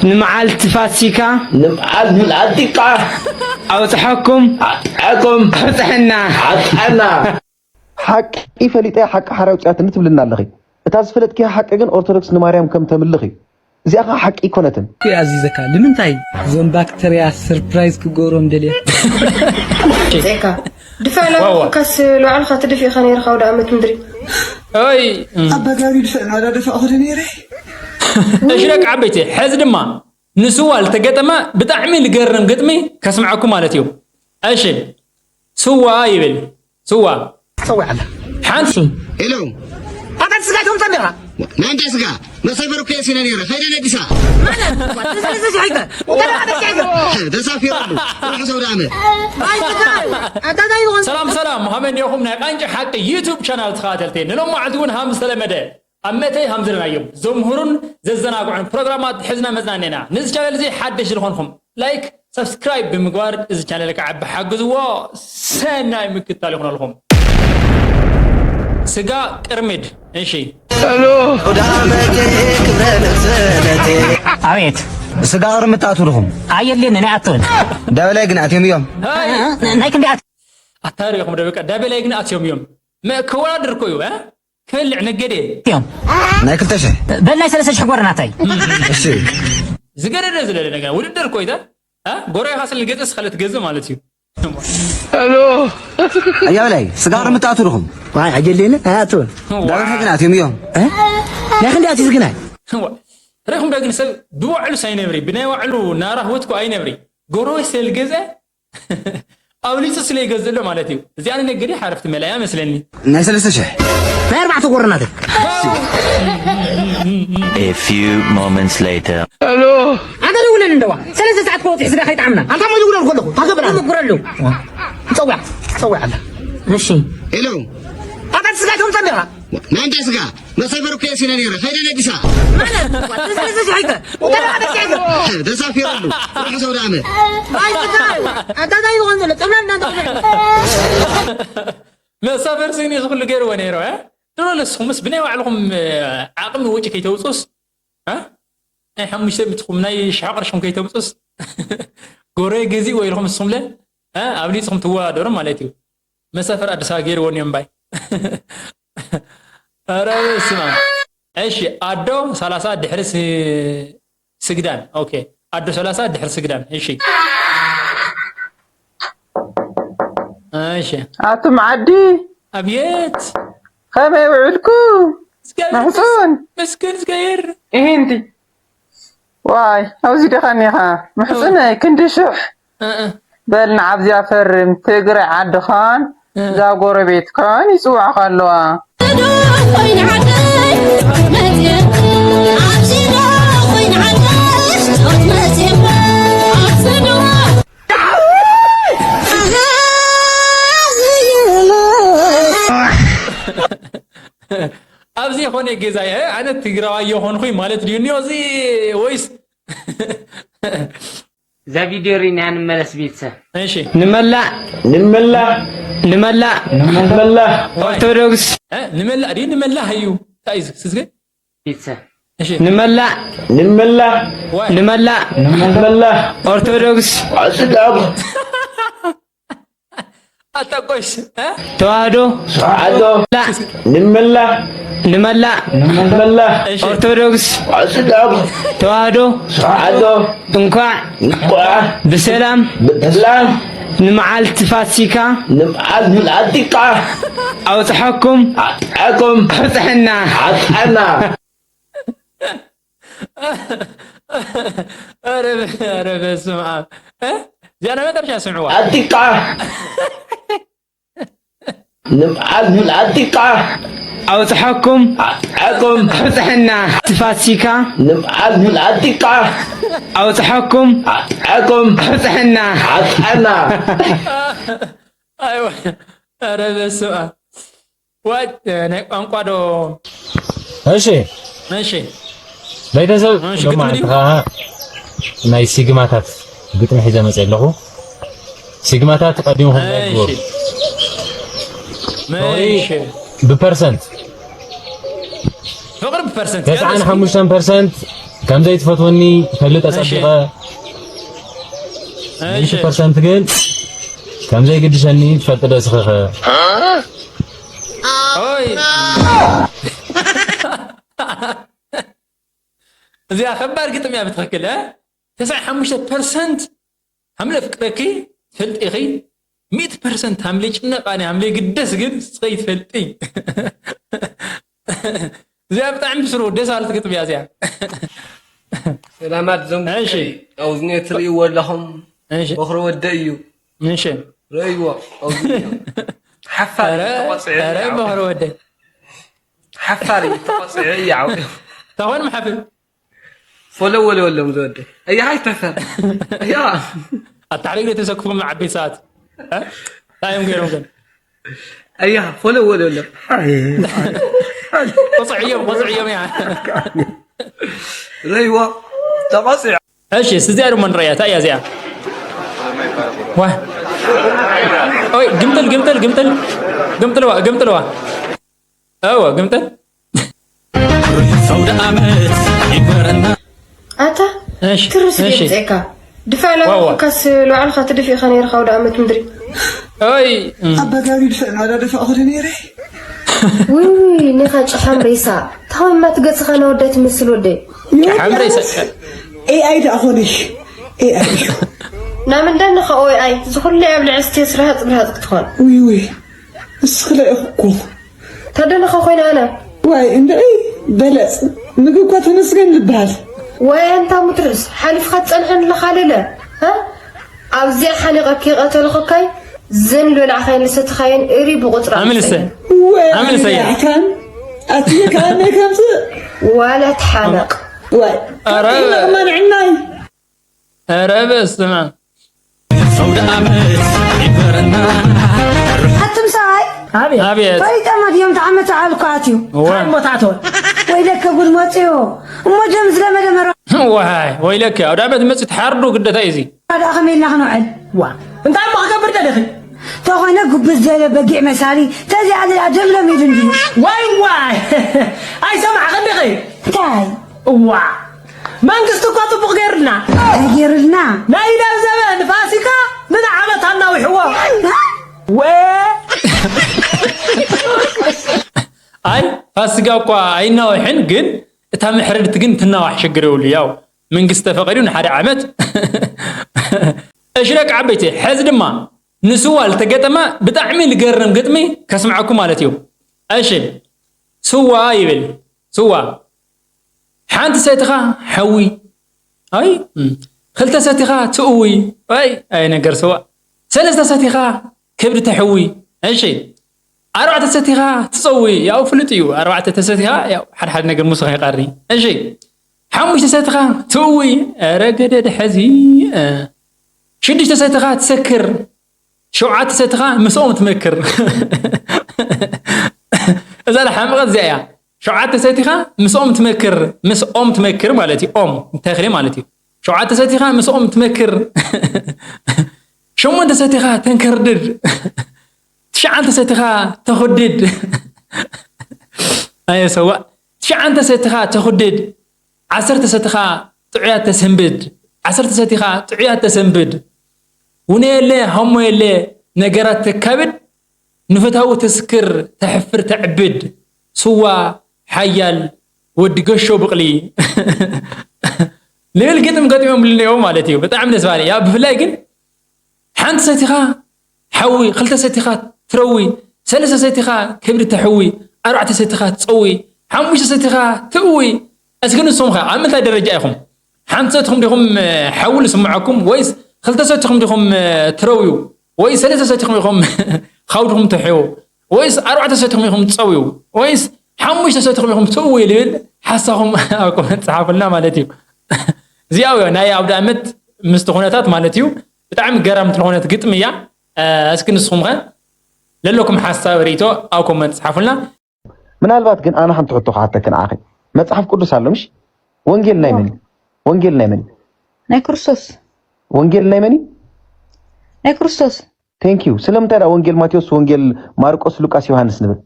ንመዓልቲ ፋሲካ፣ ንመዓልቲ ፋሲካ፣ ኣውጽሐኩም፣ ኣውጽሐኩም፣ ኣውጽሐና፣ ኣውጽሐና። ሓቂ ፈሊጠ ሓቂ ሓራ ውጽኣትኒ ትብልና ኣለኺ። እታ ዝፈለጥኪያ ሓቂ ግን ኦርቶዶክስ ንማርያም ከም ተምልኽ እዩ። እዚኣ ኸኣ ሓቂ ኣይኮነትን። እኮ ኣዚዘካ ንምንታይ እዞም ባክተርያ ሰርፕራይዝ ክገብሮም ደልየ። ዜካ ድፋዕ ናብ ዋዋ። ኮካስ ልባዕልኻ ትድፊ ኢኻ ነይርኻ ወደ ኣመት ምድሪ። ኦይ። ኣባጋሪ ድፋዕ ናዳ ደፋ ኸደ ነይረ። እሺ ደቂ ዓበይቲ ሕዚ ድማ ንስዋ ዝተገጠመ ብጣዕሚ ልገርም ግጥሚ ከስምዐኩም ማለት እዩ። እሺ ስዋ ይብል ስዋ ጸውዓላ። ሓንቲ ሄሎ። ኣታ ስጋ ትምጻ ኔራ። ናይ እንታይ ስጋ? መሰበር እኮ የሲነ ኔረ። ከይደ ነዲሳ። ማለት እኮ፣ ትዝዝዝ ይሕይተ። ወደ ሓደ ሲሕይተ። ተሳፊረሉ። ሩሕ ሰው ዳመ። ኣይ ስጋ እዩ። ኣታ እንታይ ይኾን? ሰላም ሰላም ሃመን ዲኹም ናይ ቃንጭ ሓቂ ዩቱብ ቻናል ተኸታተልቲ ንሎም መዓልቲ እውን ሃም ዝተለመደ ኣብ መተይ ሃም ዘለናዮም ዘምህሩን ዘዘናግዑን ፕሮግራማት ሕዝና መዝናኔና። ነዚ ቻነል እዚ ሓደሽ ዝኾንኹም ላይክ፣ ሰብስክራይብ ብምግባር እዚ ቻነል ክዓቢ ሓግዝዎ። ሰናይ ምክትታል ይኹነልኩም። ስጋ ቅርምድ እሺ። ኣውደ ዓመቴ ክብረ ንጽህነቴ። ኣቤት። ስጋ ቅርምድ ትኣትዉ ድኹም? ኣየድልየንን ኣይኣትውን። ደበላይ ግን ኣትዮም እዮም። ሃይ። ናይ ክንደይ ኣት- ኣታ ርኢኹም ዶ በቃ ደበላይ ግን ኣትዮም እዮም። መ- ክወዳደር እኮ እዩ እ? ክበልዕ ነገደ እዮም። ናይ ክልተ ሽሕ። በል ናይ ሰለስተ ሽሕ ጎረ ናታይ። እሺ። ዝገደደ ዝለለ ነገር ውድድር እኮ ይተ እ? ጎረ ኢኻ ስለ ገጽ ስኸለ ትገዝእ ማለት እዩ። ኣያ በላይ ስጋ ቅርምድ ትኣትዉ ድኹም? ዋይ ኣጀሌነ ኣያትውን። ዳርፈ ግን ኣትዮም እዮም። እ? ናይ ክንዲ ኣትዩ ዝግናይ? ዋ፣ ርኢኹም ዶ ግን ሰብ ብባዕሉ ሳይነብሪ ብናይ ባዕሉ ናራ ህይወትኩ ኣይነብሪ ጎረቤት ስለ ዝገዘ ኣብሊፁ ስለ ይገዝእ ኣሎ ማለት እዩ። እዚኣ ንነገዲ ሓረፍቲ መላያ መስለኒ። ናይ ሰለስተ ሽሕ። ናይ ኣርባዕተ ጎረናት። A few moments later. ኣንተ ደውለን እንደዋ ሰለስተ ሰዓት ከወፅሕ ስጋ ከይጣዕምና። ኣንታ ሞ ይውለድ ከለኹ ታገብራ። ምጉረሉ። ጸውያ ጸውያ ኣላ። እሺ። ሄሎ። ኣታ ስጋ ትምጻ ኔራ። ናይ እንታይ ስጋ? መሰበር እኮ የሲነ ኔረ። ከይደ ነዲሳ። ማለት እኮ፣ ትዝዝዝ ይሕይተ። ወደ ሓደ ሲሕይተ። ተሳፊረሉ። ሩሕ ሰው ዳመ። ኣይ ስጋ እዩ። ኣታ እንታይ ይኾን ዘሎ? ጥብላል እናንተ መሳፈር ስግኒ እዚ ኩሉ ገይርዎ ነይሩ እ? ድሮ ለስኹምስ ብናይ ባዕልኹም ዓቕሚ ወጪ ከይተውፅኡስ እ? ናይ ሓሙሽተ ሚትኹም ናይ ሽሕ ቅርሽኹም ከይተውፅኡስ ጎረቤ ገዚእዎ ኢልኹም ንስኹምለ እ? ኣብሊፅኹም ትወዳደሩ ማለት እዩ። መሳፈር ኣዲስ ኣበባ ገይርዎ እኒኦም እምባይ። ኧረ በስመ ኣብ። እሺ ኣዶ ሰላሳ ድሕሪ ስ- ስግዳን ኦኬ ኣዶ ሰላሳ ድሕሪ ስግዳን እሺ እሺ ኣቱም ዓዲ ኣብየት ከመይ ውዕልኩ? እስከ- ምሕጹን? ምስክን እስከ ይር ይህንቲ ዋይ ኣብዚ ደኻ እኒኻ ምሕጹነይ ክንዲ ሽሕ እ- እ- በል ንዓብዚኣ ፈርም ትግራይ ዓድኻን እ- እዛ ጎረቤትካን ይጽውዓኻ ኣለዋ። ኣብዚ ይኾነ ገዛይ ኣነ ትግራዋይ የኾንኩኝ ማለት ድዩ እኒኦ እዚ ወይስ እዛ ቪድዮ ሪና ንመለስ ቤተሰብ። እሺ ንመላእ ንመላእ ንመላእ ንመላእ ኦርቶዶክስ እ ንመላእ ድዩ ንመላእ እዩ እንታይ እዩ ስዝገ ቤተሰብ። እሺ ንመላእ ንመላእ ዋይ ንመላእ ንመላእ ኦርቶዶክስ ስጋብ ኣታ ቆይስ እ ተዋህዶ ተዋህዶ ንመላእ ንመላእ ንመላእ እሺ ኦርቶዶክስ ስጋብ ተዋህዶ ተዋህዶ እንኳዕ እንኳዕ ብሰላም ብሰላም ንመዓልቲ ፋሲካ ንመዓልቲ ፋሲካ ኣውፅሐኩም ኣውፅሐኩም ኣውፅሐና ኣውፅሐና። ኧረ በ- ኧረ በስመ ኣብ እ? እዚኣ ናይ መጨረሻ ስምዕዋ ኣውፅሐኩም ንመዓልቲ ፋሲካ ኣውፅሐኩም ኣውፅሐኩም ኣውፅሐና ፋሲካ ንመዓልቲ ፋሲካ ኣውፅሐኩም ኣውፅሐኩም ኣውፅሐና ኣውፅሐና። ኣይወ ኧረ በስመ ኣብ ዋይ ናይ ቋንቋ ዶ እሺ እሺ ቤተሰብ እሺ፣ ግጥሚ ድዩ? ዶማዕንቲ ከዓ ናይ ሲግማታት ግጥሚ ሒዘ መፅእ ኣለኹ። ሲግማታት ቀዲምኹም ናይ ግበሩ። እሺ ፍቕሪ እሺ ብፐርሰንት ፍቕሪ ብፐርሰንት ተስዓን ሓሙሽተን ፐርሰንት ከም ዘይትፈትወኒ ይፈልጥ ኣጸቢቐ። ሚእቲ ፐርሰንት ግን ከም ዘይግድሰኒ ትፈልጥ ዶ ስኸኸ? ኦይ እዚኣ ከባድ ግጥም እያ ብትኽክል። ተስዓይ ሓሙሽተ ፐርሰንት ሃምለ ፍቅረኪ ትፈልጢ ኢኺ፣ ሚእቲ ፐርሰንት ሃምለ ጭነቕ ኣነ ሃምለ ግደስ ግን ስኸይ ትፈልጢ። እዚኣ ብጣዕሚ ብስሩ ደስ ኣለት ግጥም እያ እዚኣ። ሰላማት ዞም እሺ። ኣብዚ ትርእይዎ ኣለኹም እሺ በኽሪ ወደ እዩ እሺ። ረእይዎ ኣብዚ ሓፋር እዩ ተቆፅዑ ኧረ እዩ። በኽሪ ወደ ሓፋር እዩ ተቆፅዑ እዩ ዓው ታኾን መሓፍር ፎሎ ወለ ወሎም ዝወደ እያ ሃይ ተፈር እያ ኣታሕሪግ ተሰክፎም ዓበይ ሰዓት እ? እንታይ እዮም ገይሮም ግን እያ ፎሎ ወለ ወሎም ቆፅዕዮም ቆፅዕዮም እያ ረእይዎ ተቆፅዑ እሺ እስቲ እዚኣ ድማ ንረእያ እንታይ እያ እዚኣ ዋ ኦይ ግምጥል ግምጥል ግምጥል ግምጥልዋ ግምጥልዋ እወ ግምጥል ርሑስ ኣውደ ዓመት ይግበረና። ኣታ እሺ ትርስ እሺ ድምፅካ ድፋላ ዋዋ። ካስ ልባዕልካ ትድፊእካ ነይርካ ወደ ኣመት ምድሪ ኦይ ኣበጋቢ ድፍዕና ዶ ደፋእኹ ዶ ነይረ ውይ ኒኻ ጭሓም ሬሳ ታወማ ትገፅኻ ነወዳይ ትመስል ወደይ ሓምረ ይሰቀል ኤኣይ ደኣ ኾነ ኤኣይ እዩ ናምንደን ንኸ ኦይ ኣይ ዝኩሉ ኣብ ልዕስቲ ስራህፅ ብርሃፅ ክትኾን ውይ ውይ እስኽለ ኢኹ እኮ ታደለኻ ኮይነ ኣነ ዋይ እንድዒ በለፅ ምግብ እኳ ተመስገን ዝበሃል ወይ ኣንታ ሙትርስ ሓሊፍካ ትፀንሐን ኣለኻ ልለ እ? ኣብዚኣ ሓኒቐኪ ቀተልኹካይ ዘን ልበላዕኻየን ልሰትኻየን እሪ ብቁፅራ ኣምልሰ ወይ ኣምልሰ እያ። ኣካን ኣትየ ከኣነ ከምፅእ ዋላ ትሓነቕ ወይ ኧረ ማንዕናይ ኧረ በስመ ሰውደ ዓመት ይበረና ኣቱም ሰብኣይ ኣቤት ፈሊጠማ ድዮም ተዓመት ዓልኩ ኣትዩ እዋ ወይለከ ጉድ መፅዮ እሞ ደም ዝለመደ መራ ዋይ ወይለከ ኣውደ ዓመት መፅእ ትሓርዱ ግደታ እዩ እዚ ደኣ ከመይ ኢልና ክንውዕል ዋ እንታይ እሞ ክገብር ደሊኺ ተኾይነ ጉብዝ ዝበለ በጊዕ መሳሊ ተዚኣ ደኣ ደም ለሚዱ እንድዩ ዋይ ዋይ ኣይሰማዕኽን ዲኺ እንታይ እዋ መንግስቲ እኮ ፅቡቕ ገይሩልና ተገይሩልና ናይ ለብዘበ ንፋሲካ ንዓመት ኣናዊሕዎ ወ ኣይ ፋሲጋ እኳ ኣይናወሕን ግን እታ መሕረድቲ ግን ትናዋሕ ሽግር የብሉ ያው መንግስቲ ተፈቂዱ ንሓደ ዓመት እሺ ደቂ ዓበይቲ ሕዚ ድማ ንስዋ ልተገጠመ ብጣዕሚ ልገርም ግጥሚ ከስምዓኩም ማለት እዩ እሺ ስዋ ይብል ስዋ ሓንቲ ሰትኻ ሓዊ ኣይ ክልተ ሰቲኻ ትእዊ ኣይ ኣይ ነገር ስዋ ሰለስተ ሰቲኻ ከብዲ ተሕዊ እሺ ኣርባዕተ ሰቲኻ ትፀዊ ያው ፍሉጥ እዩ ኣርባዕተ ተሰቲኻ ያው ሓደ ሓደ ነገር ሙስኻ ይቐሪ እሺ ሓሙሽተ ሰቲኻ ትእዊ ኧረ ገደድ ሕዚ ሽዱሽተ ሰቲኻ ትሰክር ሸውዓተ ሰቲኻ ምስኦም ትመክር እዛ ሓምቐት እዚኣ እያ ሸውዓተ ሰቲኻ ምስኦም ትመክር ምስኦም ትመክር ማለት እዩ ኦም ተኽሊ ማለት እዩ ሸውዓተ ሰቲኻ ምስኦም ትመክር ሸሞንተ ሰቲኻ ተንከርድድ ትሽዓተ ሰቲኻ ተኹድድ ኣየ ሰዋእ ትሽዓተ ሰቲኻ ተኹድድ ዓሰርተ ሰቲኻ ጥዑያት ተሰንብድ ዓሰርተ ሰቲኻ ጥዑያት ተሰንብድ ውነ የለ ሃሞ የለ ነገራት ተካብድ ንፈታዊ ተስክር ተሕፍር ተዕብድ ስዋ ሓያል ወዲ ገሾ ብቕሊ ልብል ግጥም ገጢሞም ልንኦ ማለት እዩ ብጣዕሚ ደስ ባለ ያ ብፍላይ ግን ሓንቲ ሰቲኻ ሓዊ ክልተ ሰቲኻ ትረዊ ሰለስተ ሰቲኻ ከብዲ ተሕዊ ኣርባዕተ ሰቲኻ ትፀዊ ሓሙሽተ ሰቲኻ ትእዊ እስኪ ንስኹም ከ ኣብ ምንታይ ደረጃ ኢኹም ሓንቲ ሰትኹም ዲኹም ሓዊ ዝስምዐኩም ወይስ ክልተ ሰትኹም ዲኹም ትረውዩ ወይ ሰለስተ ሰትኹም ኢኹም ካውድኹም ትሕው ወይስ ኣርባዕተ ሰትኹም ኢኹም ትፀውዩ ወይስ ሓሙሽተ ሰትኹም ኢኹም ትእውዩ ልብል ሓሳኹም ኣብ ኮመንት ፀሓፉልና ማለት እዩ እዚኣ ናይ ኣብደ ኣመት ምስቲ ኩነታት ማለት እዩ ብጣዕሚ ገራምቲ ዝኾነት ግጥሚ እያ እስኪ ንስኹም ከ ለለኩም ሓሳብ ርእቶ ኣብ ኮመንት ፀሓፉልና ምናልባት ግን ኣነ ሓንቲ ሕቶ ክሓተኪ ንዓኺ መፅሓፍ ቅዱስ ኣሎ ምሽ ወንጌል ናይ መን እዩ? ወንጌል ናይ መን እዩ? ናይ ክርስቶስ ወንጌል ናይ መን እዩ? ናይ ክርስቶስ Thank you ስለምንታይ ደኣ ወንጌል ማቴዎስ ወንጌል ማርቆስ ሉቃስ ዮሃንስ ንብል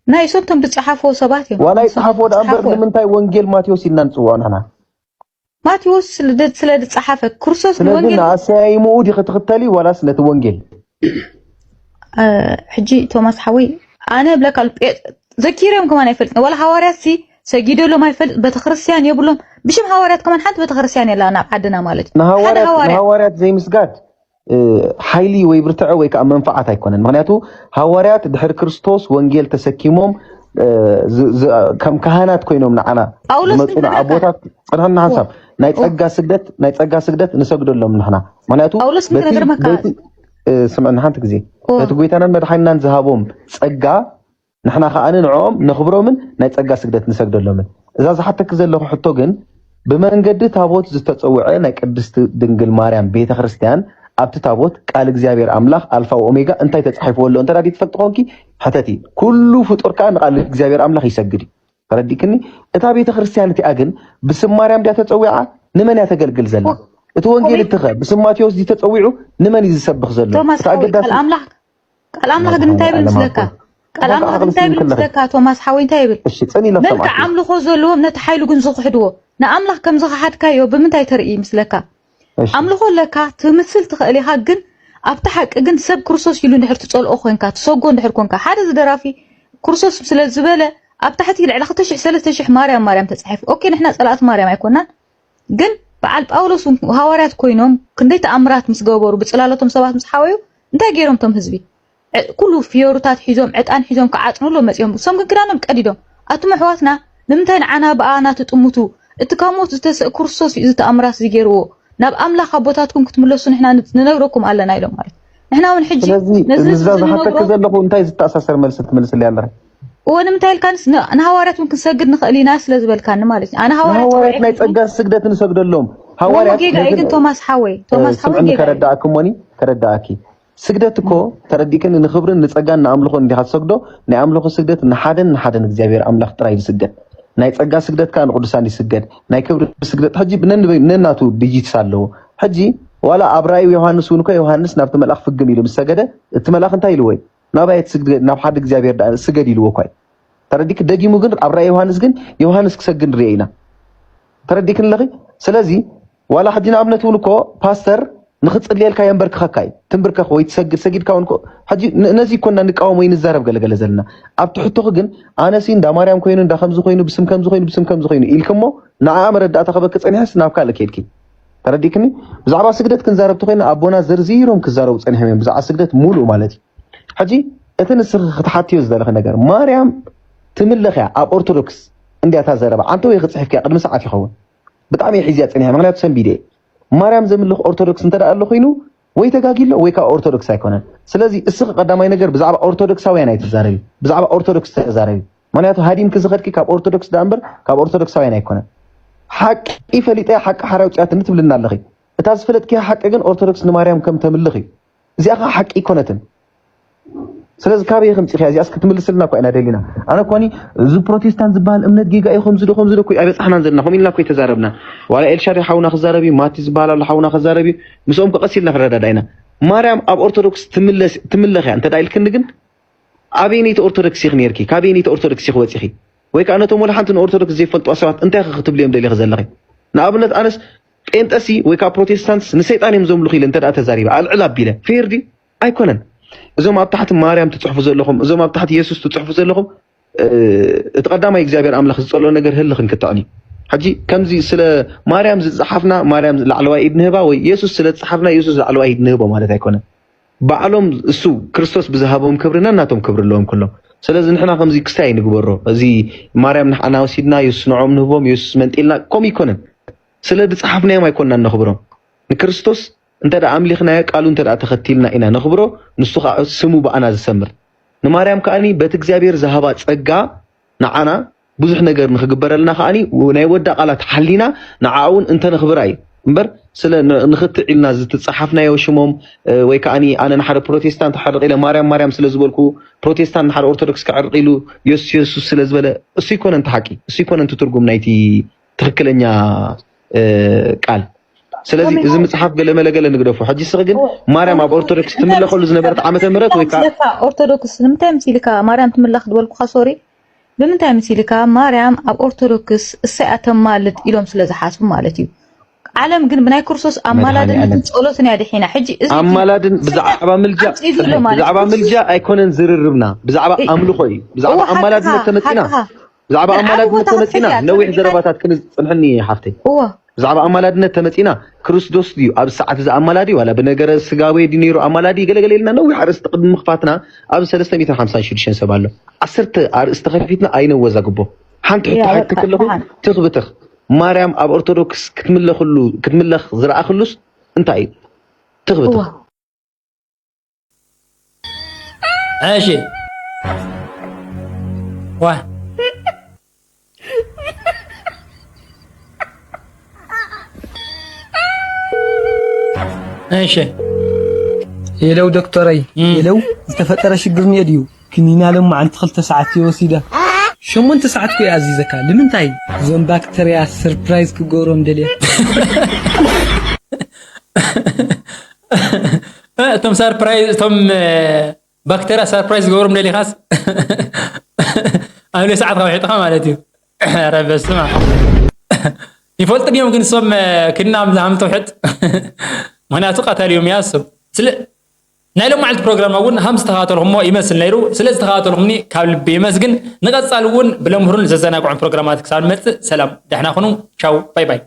ናይ እሶም ቶም ዝጸሓፍዎ ሰባት እዮም። ዋላ እሶም ይጽሓፍዎ ደኣ እምበር ዝጸሓፍዎ እዮም። ንምንታይ ወንጌል ማትዎስ ኢልና ንጽውዖ ንሕና? ማቴዎስ ስለ ስለ ዝጸሓፈ ክርስቶስ ስለዚ ንወንጌል ንኣሰያይምኡ ዲኺ ትኽተሊ ዋላስ ነቲ ወንጌል? እ፣ ሕጂ ቶማስ ሓወይ ኣነ እብለካ ኣሎ፣ ጴ- ዘኪሮም ከማን ኣይፈልጥን። ዋላ ሃዋርያት ሲ ሰጊደሎም ኣይፈልጥ፣ ቤተክርስትያን የብሎም። ብሽም ሃዋርያት ከማን ሓንቲ ቤተክርስትያን የላ ናብ ዓድና ማለት እዩ። ሓደ ንሃዋርያት ሃዋርያ ንሃዋርያት ዘይምስጋድ እ፣ ሓይሊ ወይ ብርትዐ ወይ ከዓ መንፈዓት ኣይኮነን። ምክንያቱ ሃዋርያት ድሕሪ ክርስቶስ ወንጌል ተሰኪሞም እ፣ ዝ- ዝ- ከም ካህናት ኮይኖም ንዓና ጳውሎስ ዝመፁ ግን ተናካ- ኣቦታት ጽንሐና ሓንሳብ ናይ ጸጋ ስግደት ናይ ጸጋ ስግደት ንሰግደሎም ንሕና። ምክንያቱ ጳውሎስ ግን በቲ- ክነግረመካ በቲ- እ፣ ስምዕና ሓንቲ ግዜ ኦ። በቲ ጎይታናን መድሓኒናን ዝሃቦም ጸጋ ንሕና ከኣ ንዕኦም ነኽብሮምን ናይ ጸጋ ስግደት ንሰግደሎምን። እዛ ዝሓተኪ ዘለኹ ሕቶ ግን ብመንገዲ ታቦት ዝተጸውዐ ናይ ቅድስቲ ድንግል ማርያም ቤተ ክርስቲያን ኣብቲ ታቦት ቃል እግዚኣብሔር ኣምላኽ ኣልፋ ወኦሜጋ እንታይ ተጻሒፍዎ ኣሎ እንተ ደኣ ትፈልጢ ኮንኪ ሕተቲ። ኩሉ ፍጡር ከኣ ንቃል እግዚኣብሔር ኣምላኽ ይሰግድ እዩ። ተረዲእክኒ? እታ ቤተ ክርስቲያን እቲኣ ግን ብስም ማርያም ድያ ተጸዊዓ? ንመን እያ ተገልግል ዘላ? እቲ ወንጌል እቲኸ ብስም ማቴዎስ ድዩ ተጸዊዑ? ንመን እዩ ዝሰብኽ ዘሎ? ቶማስ እቲ ሓወይ ኣገዳሲ ቃል ኣምላኽ ቃል ኣምላኽ ግን እንታይ ይብል ምስለካ? ቃል ኣምላኽ ግን እንታይ ይብል ምስለካ ቶማስ ሓወይ እንታይ ይብል? እሺ ጽን ኢለ መልክዕ ሰማዕኩ። ኣምልኾ ዘለዎም ነቲ ሓይሉ ግን ዝኽሕድዎ ንኣምላኽ ከም ዝኸሓድካዮ ብምንታይ ተርኢ ምስለካ? እሺ ኣምልኾ ኣለካ ትምስል ትኽእል ኢኻ፣ ግን ኣብቲ ሓቂ ግን ሰብ ክርስቶስ ኢሉ እንድሕር ትጸልኦ ኮንካ ትሰጎ እንድሕር ኮንካ ሓደ ዝደራፊ ክርስቶስ ስለ ዝበለ ኣብ ታሕቲ ልዕሊ ክልተ ሽሕ ሰለስተ ሽሕ ማርያም ማርያም ተጻሒፉ። ኦኬ ንሕና ጸላእቲ ማርያም ኣይኮናን፣ ግን በዓል ጳውሎስ እውን ሃዋርያት ኮይኖም ክንደይ ተኣምራት ምስ ገበሩ ብጽላሎቶም ሰባት ምስ ሓወዩ እንታይ ገይሮም ቶም ህዝቢ? ዕ- ኩሉ ፍዮሩታት ሒዞም ዕጣን ሒዞም ክዓጽንሎ መጺኦም። እሶም ግን ክዳኖም ቀዲዶም። ኣቱም ኣሕዋትና ንምንታይ ንዓና ብኣና ትጥምቱ? እቲ ካብ ሞት ዝተስእ ክርስቶስ እዩ እዚ ተኣምራት እዚ ገይርዎ። ናብ ኣምላኽ ኣቦታትኩም ክትምለሱ ንሕና ን- ንነግረኩም ኣለና ኢሎም ማለት። ንሕና እውን ሕጂ ስለዚ ነዚ ንዛ ህዝቢ ዝሓተኪ ንነግሮ ዘለኹ እንታይ ዝተኣሳሰር መልሲ ትመልስሊ ኣለኺ? እወ ንምንታይ ኢልካንስ ን- ንሃዋርያት እውን ክንሰግድ ንኽእል ኢና ስለ ዝበልካኒ ማለት እዩ። ኣነ ሃዋርያት ሃዋርያት ጽውዒ ናይ ኣይኮንኩን። ጸጋ ስግደት ንሰግደሎም እሞ ሃዋርያት ጌጋ እዩ ግን ቶማስ ሓወይ ቶማስ ሓወይ ስምዕኒ ጌጋ እዩ። ከረዳእኪ እሞኒ ከረዳእኪ ስግደት እኮ ተረዲእክኒ ንክብርን ንጸጋን ንኣምልኾን እንዲኻ ትሰግዶ። ናይ ኣምልኾ ስግደት ንሓደን ንሓደን እግዚኣብሔር ኣምላኽ ጥራይ ዝስገድ። ናይ ጸጋ ስግደት ከኣ ንቅዱሳን ይስገድ። ናይ ክብሪ ስግደት ሕጂ ብነን- ነናቱ ድይትስ ኣለዎ። ሕጂ ዋላ ኣብ ራእዩ ዮሃንስ እውን እኮ ዮሃንስ ናብቲ መልኣኽ ፍግም ኢሉ ምስ ሰገደ እቲ መልኣኽ እንታይ ኢልዎ እዩ? ናባይ ትስግድ ናብ ሓደ እግዚኣብሔር ደኣ ስገድ ኢልዎ እኳ እዩ። ተረዲክ? ደጊሙ ግን ኣብ ራእይ ዮሃንስ ግን ዮሃንስ ክሰግድ ንሪኦ ኢና። ተረዲክኒ ኣለኺ? ስለዚ ዋላ ሕጂ ንኣብነት እውን እኮ ፓስተር ንኽጽልየልካ የንበርክኸካ እዩ። ትንብርከኽ ወይ ትሰግድ ሰጊድካ እውን እኮ ሕጂ ን- ነዚ እኮ እና ንቃወም ወይ ንዛረብ ገለገለ ዘለና። ኣብ ትሕቶኺ ግን ኣነሲ እንዳ ማርያም ኮይኑ እንዳ ከምዚ ኮይኑ ብስም ከምዚ ኮይኑ ብስም ከምዚ ኮይኑ ኢልክሞ ንዓ መረዳእታ ከበኪ ጸኒሐስ ናብ ካልእ ከይድኪ። ተረዲክኒ? ብዛዕባ ስግደት ክንዛረብ ተኮይና ኣቦና ዘርዚሮም ክዛረቡ ጸኒሖም እዮም። ብዛዕባ ስግደት ሙሉእ ማለት እዩ። ሕጂ እቲ ንስኺ ክትሓትዮ ዝደለኺ ነገር ማርያም ትምለኽያ ኣብ ኦርቶዶክስ እንድያ እታ ዘረባ ዓንተ ወይ ክጽሕፍክያ ቅድሚ ሰዓት ይኸውን ብጣዕሚ እየ ሒዝያ ጸኒሐ ምክንያቱ ሰንቢደ እየ ማርያም ዘምልኽ ኦርቶዶክስ እንተ ደኣ ኣሎ ኮይኑ ወይ ተጋጊሎ ወይ ካብ ኦርቶዶክስ ኣይኮነን ስለዚ እስኺ ቀዳማይ ነገር ብዛዕባ ኦርቶዶክሳውያን ኣይትዛረቢ ብዛዕባ ኦርቶዶክስ ተዛረቢ ምክንያቱ ሃዲምኪ ዝኸድኪ ካብ ኦርቶዶክስ ደኣ እምበር ካብ ኦርቶዶክሳውያን ኣይኮነን ሓቂ ፈሊጠ ሓቂ ሓራውፅያትኒ ትብልና ኣለኺ እታ ዝፈለጥኪያ ሓቂ ግን ኦርቶዶክስ ንማርያም ከም ተምልኽ እዩ እዚኣ ከዓ ሓቂ ኣይኮነትን ስለዚ ካበይ ከምፂእኽያ እዚኣስ ክትምልስልና እኳ ኢና ደሊና ኣነ እኳኒ እዚ ፕሮቴስታንት ዝበሃል እምነት ጌጋ እዩ ከምዚ ዶ ከምዚ ዶ እኮ ኣይበፃሕናን ዘለና ከምኡ ኢልና እኮ ተዛረብና ዋላ ኤልሻዳይ ሓውና ክዛረብ እዩ ማቲ ዝበሃል ኣሎ ሓውና ክዛረብ እዩ ምስኦም ከቐስ ኢልና ክንረዳዳ ኢና ማርያም ኣብ ኦርቶዶክስ ትምለስ ትምለኽ እያ እንተ ኢልክኒ ግን ኣበየነይቲ ኦርቶዶክስ ኢኺ ነይርኪ ካበየነይቲ ኦርቶዶክስ ኢኺ ወፂኺ ወይ ከዓ ነቶም ወላ ሓንቲ ንኦርቶዶክስ ዘይፈልጥዋ ሰባት እንታይ ኢኺ ክትብልዮም ደሊኺ ዘለኺ ንኣብነት ኣነስ ጴንጠሲ ወይ ከዓ ፕሮቴስታንትስ ንሰይጣን እዮም ዘምልኹ ኢለ እንተ ተዛሪበ ኣልዕል ኣቢለ ፌር ድዩ ኣይኮነን እዞም ኣብ ታሕቲ ማርያም ትፅሕፉ ዘለኹም እዞም ኣብ ታሕቲ የሱስ ትፅሕፉ ዘለኹም እቲ ቀዳማይ እግዚኣብሔር ኣምላኽ ዝፀልኦ ነገር ህልኽን ክትዕን እዩ ሕጂ ከምዚ ስለ ማርያም ዝፀሓፍና ማርያም ላዕለዋይ ኢድ ንህባ ወይ የሱስ ስለ ዝፀሓፍና የሱስ ላዕለዋይ ኢድ ንህቦ ማለት ኣይኮነን ባዕሎም እሱ ክርስቶስ ብዝሃቦም ክብሪ ነናቶም ክብሪ ኣለዎም ኩሎም ስለዚ ንሕና ከምዚ ክስታይ ንግበሮ እዚ ማርያም ንዓና ወሲድና የሱስ ንዖም ንህቦም የሱስ መንጢልና ከምኡ ይኮነን ስለ ዝፀሓፍናዮም ኣይኮንና ነኽብሮም ንክርስቶስ እንተ ኣምሊኽናዮ ቃሉ እንተ ተኸቲልና ኢና ነኽብሮ ንሱ ከዓ ስሙ ብኣና ዝሰምር ንማርያም ከዓኒ በቲ እግዚኣብሔር ዝሃባ ፀጋ ንዓና ብዙሕ ነገር ንኽግበረልና ከዓኒ ናይ ወዳ ቃላት ሓሊና ንዓኣ እውን እንተነኽብራ እዩ እምበር ስለ ንኽትዕ ኢልና ዝትፀሓፍናዮ ሽሞም ወይ ከዓ ኣነ ንሓደ ፕሮቴስታንት ሓርቕ ኢለ ማርያም ማርያም ስለ ዝበልኩ ፕሮቴስታንት ንሓደ ኦርቶዶክስ ክዕርቕ ኢሉ የሱስ የሱስ ስለ ዝበለ እሱ ይኮነ እንተ ሓቂ እሱ ይኮነ እንተ ትርጉም ናይቲ ትኽክለኛ ቃል ስለዚ እዚ ምጽሓፍ ገለ መለ ገለ ንግደፎ። ሕጂ ስኺ ግን ማርያም ኣብ ኦርቶዶክስ ትምለኸሉ ዝነበረት ዓመተ ምህረት ወይ ከዓ ኦርቶዶክስ ንምንታይ ምሲልካ ማርያም ትምለኽ ዝበልኩኻ? ሶሪ፣ ብምንታይ ምሲልካ? ማርያም ኣብ ኦርቶዶክስ እሰይ ኣተማልድ ኢሎም ስለ ዝሓስቡ ማለት እዩ። ዓለም ግን ብናይ ክርስቶስ ኣማላድነትን ጸሎትን እያ ድሒና። ሕጂ እዚ ኣማላድን ብዛዕባ ምልጃ ብዛዕባ ምልጃ ኣይኮነን ዝርርብና፣ ብዛዕባ ኣምልኾ እዩ። ብዛዕባ ኣማላድነት ተመጺና ብዛዕባ ኣማላድነት ተመጺና ነዊሕ ዘረባታት ክንጽንሕኒ ሓፍተይ። ብዛዕባ ኣማላድነት ተመጺና ክርስቶስ ድዩ ኣብ ሰዓት እዚ ኣማላዲ ዋላ ብነገረ ስጋዌ ድዩ ነይሩ ኣማላዲ ገለገለ ኢልና ነዊሕ ኣርእስቲ ቅድሚ ምኽፋትና ኣብ ሰለስተ ሚእትን ሓምሳን ሽዱሽተን ሰብ ኣሎ። ዓሰርተ ኣርእስቲ ከፊትና ኣይነወዛግቦ። ሓንቲ ሕቶ ሓትት ከለኹ ትኽብትኽ ማርያም ኣብ ኦርቶዶክስ ክትምለኽሉ ክትምለኽ ዝረኣኽሉስ እንታይ እዩ? ትኽብትኽ። እሺ ዋ እሺ የለው ዶክተረይ የለው ዝተፈጠረ ሽግር እኒኦ ድዩ? ክኒና ሎማዓንቲ ክልተ ሰዓት እየ ወሲደ። ሸሞንተ ሰዓት እኮ እየ ኣዚዘካ። ንምንታይ? እዞም ባክተርያ ሰርፕራይዝ ክገብሮም ደልየ። እቶም ሰርፕራይዝ እቶም ባክተርያ ሰርፕራይዝ ዝገብሮም ደሊኻስ ኣብ ሰዓት ካብ ሕጥኻ ማለት እዩ። ኧረ በስመ ኣብ። ይፈልጡ ድዮም ግን እሶም ክና ምዛሃም ተውሕጥ? ምክንያቱ ቀተል እዮም እያ እሶም። ስለ ናይ ሎም መዓልቲ ፕሮግራም እውን ሃም ዝተኸታተልኩሞ ይመስል ነይሩ። ስለ ዝተኸታተልኩምኒ ካብ ልቢ ይመስግን። ንቐጻል እውን ብለምሁርን ዘዘናግዑን ፕሮግራማት ክሳብ ንመጽእ ሰላም ደሕና ኩኑ። ቻው ባይ ባይ።